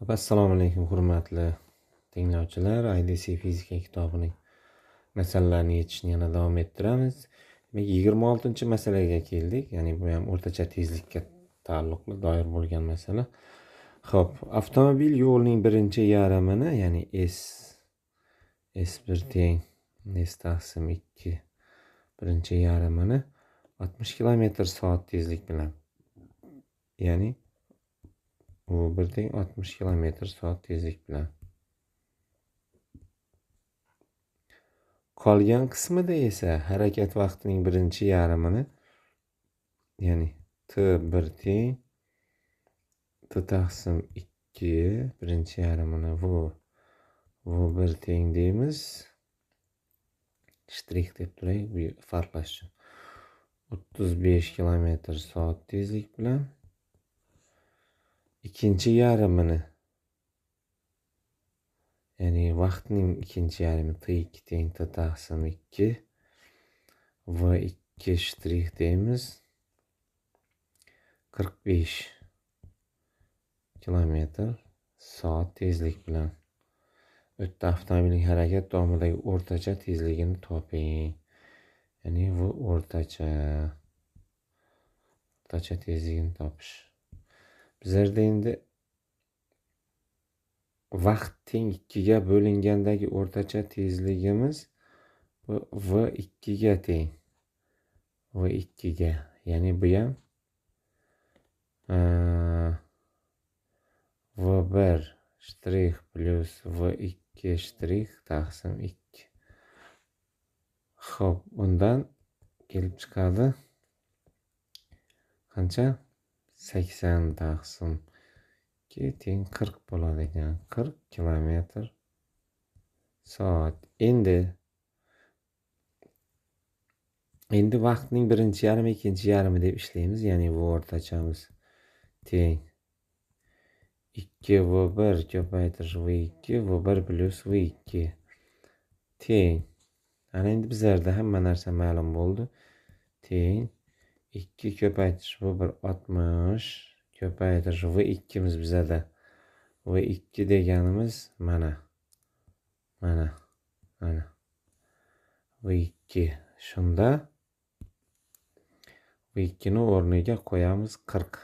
Assalomu alaykum hurmatli tinglovchilar. IDC fizika kitobining masalalarini yechishni yana davom ettiramiz. Demak, 26-masalaga keldik. Ya'ni bu ham o'rtacha tezlikka taalluqli doir bo'lgan masala. Xo'p, avtomobil yo'lning birinchi yarmini, ya'ni S1 teng S taqsim 2 birinchi yarmini 60 km/soat tezlik bilan, ya'ni u 1 teng 60 km/soat tezlik bilan. Qolgan qismida esa harakat vaqtining birinchi yarmini, ya'ni T1 teng T taqsim 2 birinchi yarmini V1 teng deymiz. Shtrix deb turay, bu farqlash uchun. 35 km/soat tezlik bilan ikkinchi yarmini, ya'ni vaqtning ikkinchi yarmi T2 teng T taqsim 2 V2 shtrix deymiz. 45 km/soat tezlik bilan o'tdi. Avtomobilning harakat davomidagi o'rtacha tezligini toping. Ya'ni bu o'rtacha tezligini topish. Bizlarda endi vaqt teng 2 ga bo'lingandagi o'rtacha tezligimiz bu V2 ga teng. V2 ga, ya'ni bu ham V1 shtrix plyus V2 shtrix taqsim 2. Xo'p, bundan kelib chiqadi qancha? 80 taqsim 2 teng 40 bo'ladi ekan. 40 km/soat. Endi vaqtning birinchi yarmi, ikkinchi yarmi deb ishlaymiz. Ya'ni bu o'rtachamiz teng 2 V1 ko'paytirish V2 V1 plyus V2 teng. Ana endi bizlarda hamma narsa ma'lum bo'ldi. Teng 2 ko'paytirish V1 60 ko'paytirish V2'miz bizada. V2 deganimiz mana. Mana. Mana. V2. Shunda V2 ni o'rniga qo'yamiz 40.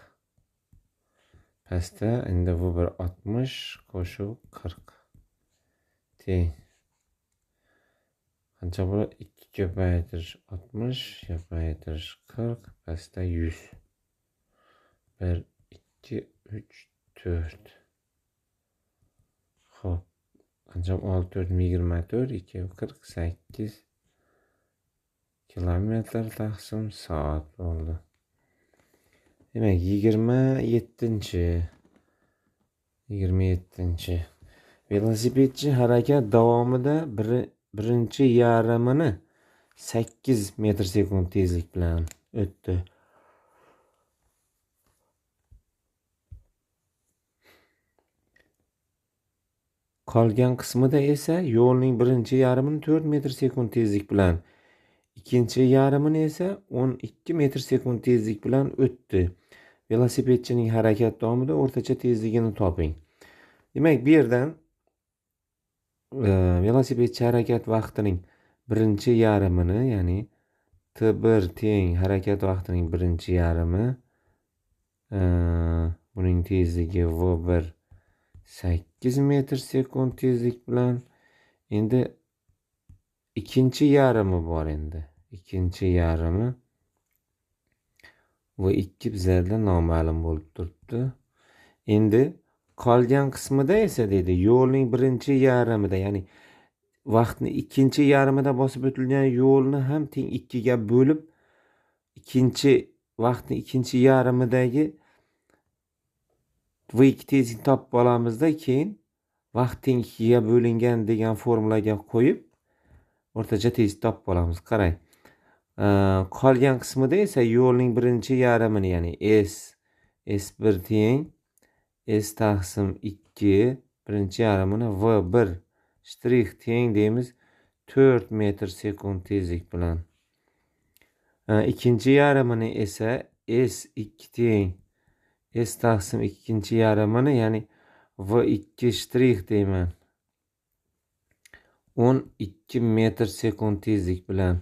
Pastda endi V1 60 qo'shib 40 teng. Qancha bo'ladi? 2 ko'paytirish 60 ko'paytirish 40 pastda 100. 1 2 3 4. Xo'p, qancha? 6 4 24 2 48 kilometr taqsim soat bo'ldi. Demak, 27-chi velosipedchi harakat davomida birinchi yarmini 8 metr/sekund tezlik bilan o'tdi. Qolgan qismida esa yo'lning birinchi yarmini 4 metr/sekund tezlik bilan, ikkinchi yarmini esa 12 metr/sekund tezlik bilan o'tdi. Velosipedchining harakat davomida o'rtacha tezligini toping. Demak, bu yerdan velosipedchi harakat vaqtining birinchi yarmini, ya'ni T1 teng harakat vaqtining birinchi yarmi, buning tezligi V1 8 metr/sekund tezlik bilan. Endi ikkinchi yarmi bor endi. Ikkinchi yarmi V2 bizlarda noma'lum bo'lib turibdi. Endi qolgan qismida esa deydi, yo'lning birinchi yarmida, ya'ni vaqtni ikkinchi yarmida bosib o'tilgan yo'lni ham teng 2 ga bo'lib, ikkinchi vaqtni ikkinchi yarmidagi V2 tezlikni topib olamizda, keyin vaqt teng 2 ga bo'lingan degan formulaga qo'yib o'rtacha tezlik topib olamiz. Qarang. Qolgan qismida esa yo'lning birinchi yarmini, ya'ni S1 teng S taqsim 2 birinchi yarmini V1 shtrix teng deymiz 4 metr/sekund tezlik bilan. Ikkinchi yarmini esa S2 teng S taqsim ikkinchi yarmini, ya'ni V2 shtrix deyman. 12 metr sekund tezlik bilan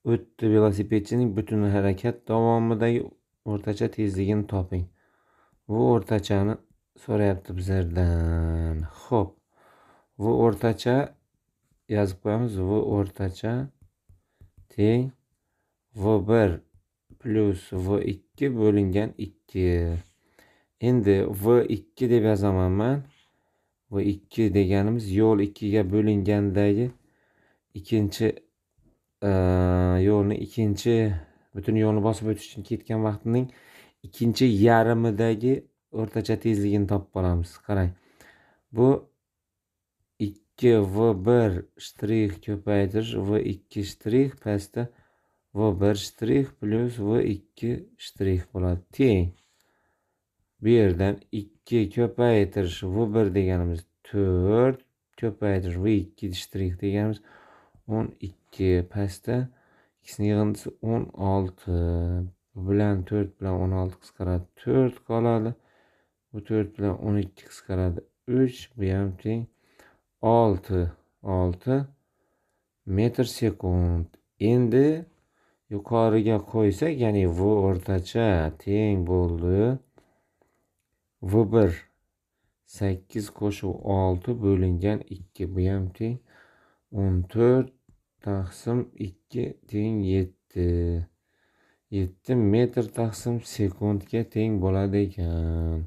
o'tdi. Velosipedchining butun harakat davomidagi o'rtacha tezligini toping. Bu o'rtachani so'rayapti bizlardan. Xo'p. Bu o'rtacha yozib qo'yamiz. V o'rtacha teng V1 plus V2 bo'lingan 2. Endi V2 deb yozaman men. V2 deganimiz yo'l 2 ga bo'lingandagi ikkinchi yo'lni ikkinchi butun yo'lni bosib o'tish uchun ketgan vaqtining ikkinchi yarmidagi o'rtacha tezligini topib olamiz. Qarang. Bu 2 V1 shtrix ko'paytirish V2 shtrix pastda V1 shtrix plus V2 shtrix bo'ladi. Teng. Bu yerdan 2 ko'paytirish V1 deganimiz 4 ko'paytirish V2 shtrix deganimiz 12 pastda ikkisini yig'indisi 16. Bu bilan 4 bilan 16 qisqaradi, 4 qoladi. Bu 4 bilan 12 qisqaradi, 3. Bu ham teng 6. 6 metr sekund. Endi yuqoriga qo'ysak, ya'ni V o'rtacha teng bo'ldi V1 8 qo'shib 6 bo'lingan 2. Bu ham teng 14 taqsim 2 teng 7. 7 metr taqsim sekundga teng bo'ladi ekan.